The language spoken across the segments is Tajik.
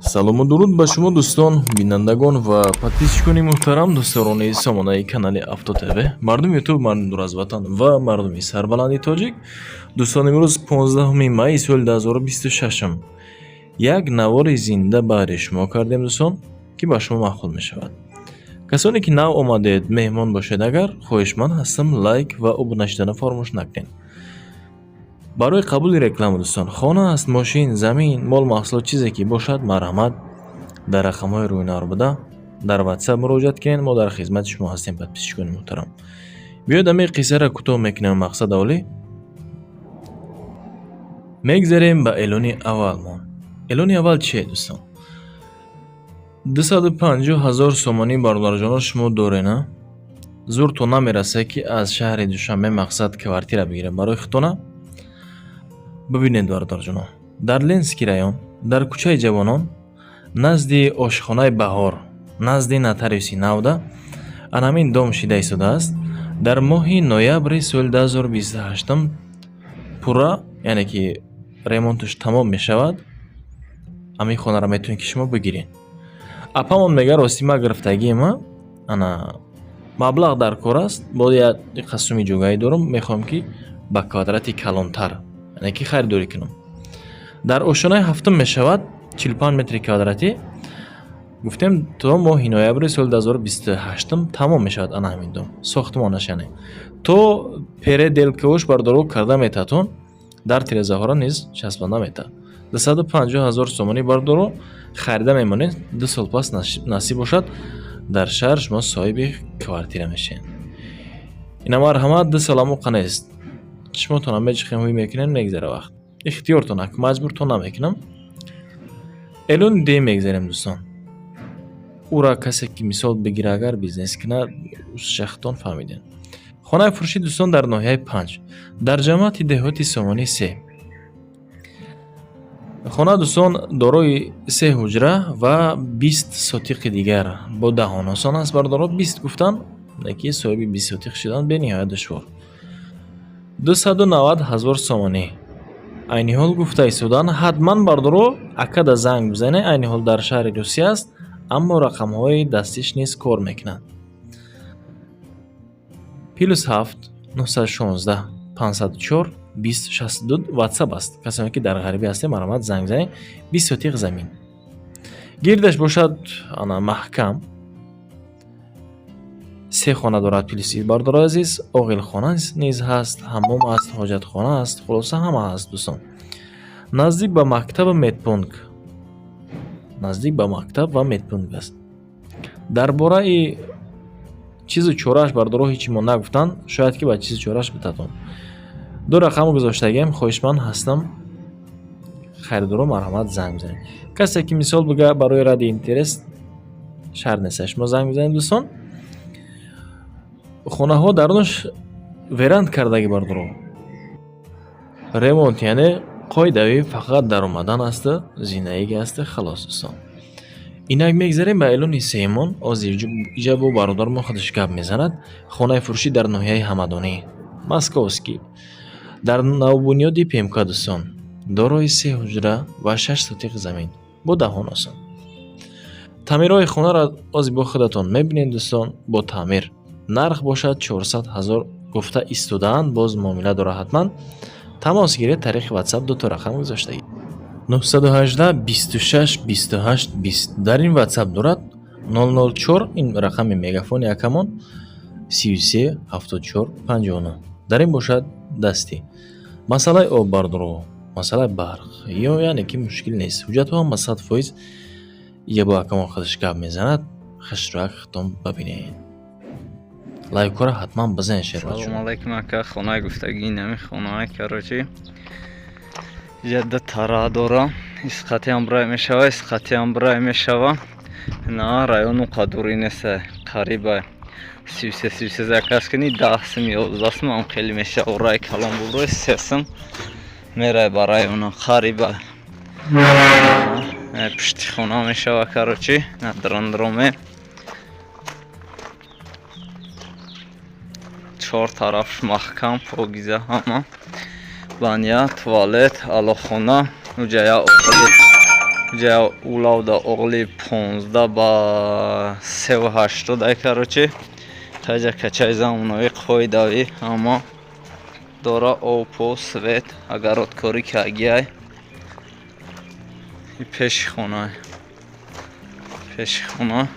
Салому дуруд ба шумо, дӯстон, бинандагон ва подписчикони муҳтарам, дӯстдорони сомонаи канали Авто ТВ, мардуми Ютуб, мардуми дур аз ватан ва мардуми сарбаланди тоҷик. Дӯстон, имрӯз 15 майи соли 2026 як навори зинда баҳри шумо кардем, дӯстон, ки ба шумо маъқул мешавад. Касоне ки нав омадед, меҳмон бошед агар, хоҳишманд ҳастам, лайк ва обуна шудана фаромӯш накунед. Барои қабули реклама, дӯстон, хона аст, мошин, замин, мол, маҳсулот, чизе ки бошад, марҳамат, дар рақамҳои рӯи буда дар Ватсап муроҷиат кунед. Мо дар хизмати шумо ҳастем. Подписчикони муҳтарам, биёед, ҳамин қиссаро кӯтоҳ мекунем. Мақсад аввалӣ мегзарем ба эълони аввалмон. Эълони аввал чие, дӯстон? 250 000 сомонӣ, бародарҷоно, шумо дорена, зуртон намерасад, ки аз шаҳри Душанбе мақсад квартира бигиред барои худтона. Бибинед, бародарҷоно, дар Ленинский район, дар кӯчаи Ҷавонон, назди ошхонаи Баҳор, назди нотариуси Навда ана ҳамин дом шида истодааст. Дар моҳи ноябри соли 2028 пурра, яъне ки ремонташ тамом мешавад. Ҳамин хонаро метавонед, ки шумо бигиред. Апамон мега: «Рости, ма гирифтагима, ана маблағ дар кор аст, боз як қасуми ҷогаӣ дорам, мехоҳам, ки ба квадрати калонтар, яъне ки харидорӣ кунам». Дар ошёнаи ҳафтум мешавад, 45 метри квадратӣ. Гуфтем, то моҳи ноябри соли 2028 тамом мешавад ана ҳамин дом, сохтмонаш, яъне то переделкаош, бардоро, карда метатон, дар тирезаҳоро низ часпонда метавад. 250 000 сомонӣ, бардоро, харида мемонед, 2 сол пас, насиб бошад, дар шаҳр шумо соҳиби квартира мешавед. Ина, марҳамат, 2 сол амоқа нест, шумотонам меҷихем, ҳуй мекунем, мегзара вақт, ихтиёртон, ак маҷбуртон намекунам. Эълони дуюм мегзарем, дӯстон. Ура касе ки мисол бигира, агар бизнес кунад, шахтон фаҳмидем. Хонаи фурӯшӣ, дӯстон, дар ноҳияи Панҷ, дар ҷамоати деҳоти Сомонӣ се. Хона, дӯстон, дорои се ҳуҷра ва 20 сотиқи дигар бо даҳон осон аст, бардоро. 20 гуфтан, ки соҳиби 20 сотиқ шудан бениҳоят душвор. 290 000 сомонӣ айни ҳол гуфта истодан. Ҳатман, бардоро, акада занг бизанед. Айни ҳол дар шаҳри Русия аст, аммо рақамҳои дастиш низ кор мекунад: +7 916 504 20 62, Ватсап аст. Касоне ки дар ғарибӣ ҳастем, марҳамат, занг занед. 20 сотиқ замин гирдаш бошад, ана маҳкам се хона дорад. Плюси, бардорои азиз, оғилхона низ ҳаст, ҳаммом аст, ҳоҷатхона аст, хулоса, ҳама ҳаст, дӯстон. Наздик ба мактабу медпункт, наздик ба мактаб ва медпункт аст. Дар бораи чизу чорааш, бардоро, ҳеҷ мо нагуфтанд, шояд ки ба чизу чорааш битатон. Ду рақам гузоштагием, хоҳишманд ҳастам, харидоро, марҳамат, занг бизанед. Касе ки мисол бига, барои ради интерес, шарт нест, шумо занг бизанед, дӯстон. Хонаҳо дарунаш веранд кардаги, бардоро, ремонт, яъне қоидавӣ, фақат даромадан асту зинаиги асту халос. Дӯстон, инак мегзарем ба эълони сеюмон. Ози иҷа бо бародармо худаш гап мезанад. Хонаи фурӯшӣ дар ноҳияи Ҳамадонӣ, Московский, дар навбунёди ПМК, дӯстон, дорои се ҳуҷра ва шаш сотиқ замин бо даҳон осон. Таъмирҳои хонаро ози бо худатон мебинед, дӯстон, бо таъмир. Нарх бошад 400 000 гуфта истодаанд, боз муомила дорад. Ҳатман тамос гиред, тариқи Ватсап дуто рақам гузоштагӣ: 918 26 28 20 дар ин Ватсап дорад, 004 ин рақами мегафони акамон, 33 74 59 дар ин бошад дастӣ. Масъалаи об, бардоро, масъалаи барқ ё яъне ки мушкил нест, ҳуҷҷатҳо ҳама 100%. Ия бо акамон худаш гап мезанад, хушрак худтон бибинед. Лайкҳоро ҳатман бизанед, шербачо. Салому алайкум, ака. Хонаи гуфтагӣ нами хонаи, короче, ҷадда тара дора, исқатиам брай мешава, исқатиам брай мешава. На району қадурӣ неста, қариба 33, 33 заказ кунӣ, 10 сум, 11 сум ам хеле мешава. Рай калон буброй, 3 сум мерай ба района, қариба пушти хона мешава, короче, на драндроме чор тараф маҳкам, покиза, ҳама баня, туалет, алохона, уҷа я оғили. Ҷа улавда оғли 15 ба 3,80 ай, короче. Таҷа качаи замонави, қоидави ҳама дора, обпо, свет, огородкорӣ кагиай. Пеши хона, пеши хона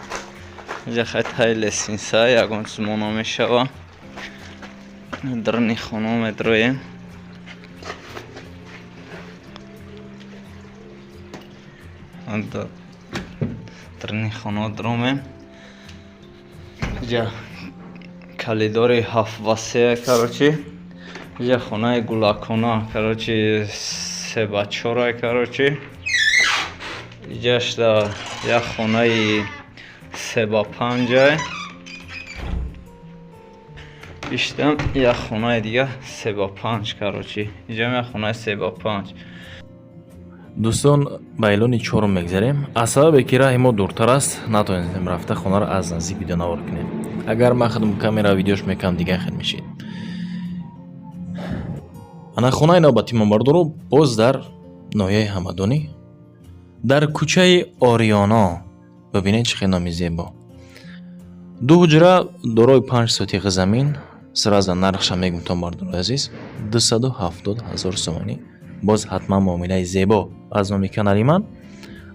иҷа хай таи лестница ягон чиз мона мешава. Дарни хона медроем. Дарни хона дромем. Иҷа калидори 7 ба 3, короче. Иҷа хонаи гулакона, короче, 3 ба 4, короче. Иҷашда як хонаи 3 ба 5. Иштам як хонаи дига 3 ба 5, короче. Иҷам як хонаи 3 ба 5. Дӯстон, ба эълони чорум мегзарем. Аз сабабе ки раҳи мо дуртар аст, натавонистем рафта хонаро аз наздик видеонавор кунем. Агар ман худам камера видеош мекардам, дигар хел мешид. Ана хонаи навбати мо, бардоро, боз дар ноҳияи Ҳамадонӣ, дар кӯчаи Ориёно. Бибинед, чӣ хел номи зебо. Ду ҳуҷра, дорои 5 сотиқ замин. Сразу нархша мегумтон, бардорои азиз, 270 000 сомонӣ. Боз ҳатман муомилаи зебо аз номи канали ман.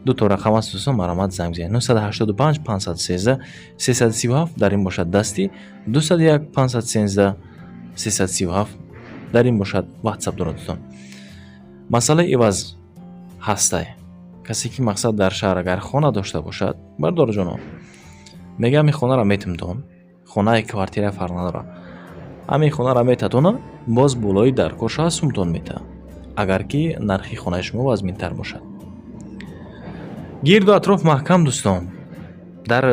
Ду то рақам аст, дӯстон, марҳамат, занг бизанед: 985 513 337, дар ин бошад дасти, 201 513 337, дар ин бошад ватсап дорад. Дӯстон, масъалаи иваз ҳастай. Касе ки, мақсад, дар шаҳр агар хона дошта бошад, бардорҷоно, мегӯям, ин хонаро метимтон. Хонаи квартира фарқ надорад, ҳамин хонаро метатона, боз болои даркорша сумтон мета, агар ки нархи хонаи шумо вазминтар бошад. Гирду атроф маҳкам, дӯстон, дар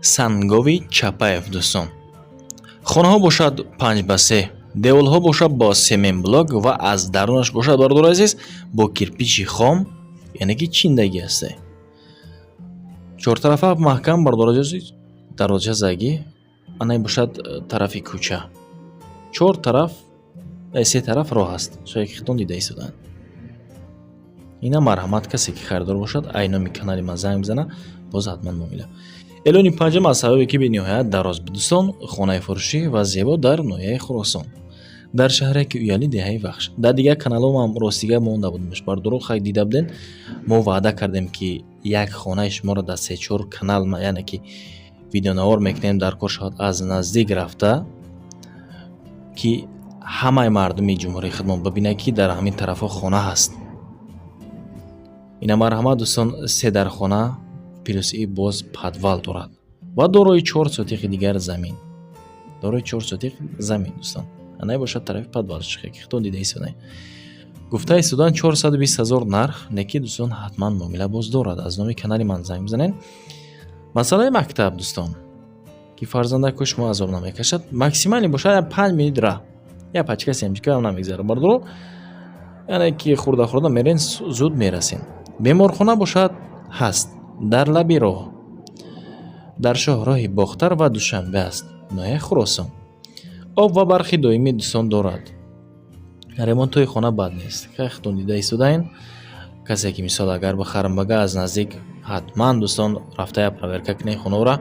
Сангови Чапаев. Дӯстон, хонаҳо бошад 5 ба 3, деволҳо бошад бо семенблок ва аз дарунаш бошад, бародари азиз, бо кирпичи хом, яъне ки чиндагӣ ҳасте. Чортарафа маҳкам, бародари азиз, дарвоза загӣ. Ана бошад тарафи кӯча, чор тараф, се тараф роҳ аст, шояд ки худтон дида истодаанд. Ина марҳамат, касе ки харидор бошад, ай номи канали ман занг бизана, боз ҳатман муомила. Эълони панҷум, аз сабабе ки бениҳоят дароз буд, дӯстон, хонаи фурӯшӣ ва зебо дар ноҳияи Хуросон, дар шаҳраки Уяли, деҳаи Вахш. Дар дигар каналҳоам ростига монда будемш, бардоро, хай дида будем. Мо ваъда кардем, ки як хонаи шуморо дар се-чор канал, яъне ки видеонавор мекунем, дар кор шавад аз наздик рафта, ки ҳамаи мардуми ҷумҳурии худмон бибинад, ки дар ҳамин тарафҳо хона ҳаст. Ина марҳамат, дӯстон, се дархона плюс и боз подвал дорад ва дорои 4 сотиқи дигар замин, дорои 4 сотиқ замин. Дӯстон, ана бошад тарафи подвал, ки худтон дида истодаед. Гуфта истодан 420 000 нарх неки, дӯстон, ҳатман муомила боз дорад. Аз номи канали ман занг бизанед. Масъалаи мактаб, дӯстон, ки фарзандако шумо азоб намекашад, максимально бошад 5 минут раҳ, як пачка семечка ам намегзарад, бардоро, яъне ки хурда хурда мерен, зуд мерасем. Беморхона бошад ҳаст дар лаби роҳ, дар шоҳроҳи Бохтар ва Душанбе аст, ноҳияи Хуросон. Об ва барқи доимӣ, дӯстон, дорад. Ремонтҳои хона бад нест, худтон дида истодаен. Касе ки, мисол, агар бихарам бага, аз наздик ҳатман, дӯстон, рафта як проверка кунед, хонаро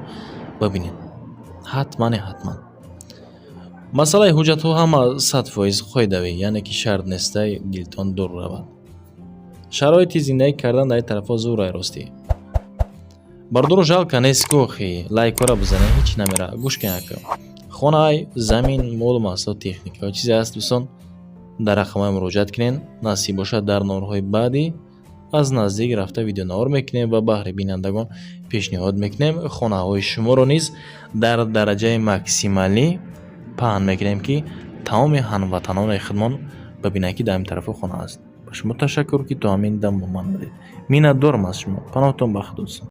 бибинед ҳатмане, ҳатман. Масъалаи ҳуҷҷатҳо ҳама 100% қоидавӣ, яъне ки шарт нестай дилтон дур равад. Шароити зиндагӣ кардан дар ин тарафҳо зӯрай, ростӣ, бардоро, жалко нест ку охи. Лайкҳоро бизанед, ҳеч намера. Гӯш кун, ака, хонаи, замин, молу маҳсулот, техника, чизе ҳаст, дӯстон, дар рақамҳои муроҷиат кунед. Насиб бошад, дар наворҳои баъдӣ аз наздик рафта видеонавор мекунем ва баҳри бинандагон пешниҳод мекунем. Хонаҳои шуморо низ дар дараҷаи максималӣ паҳн мекунем, ки тамоми ҳамватанони худмон бибинанд, ки дар ин тарафҳо хона аст. Ба шумо ташаккур, ки то ҳамин дам бо ман будед. Миннатдорам аз шумо. Паноҳтон ба Худо, дӯстон.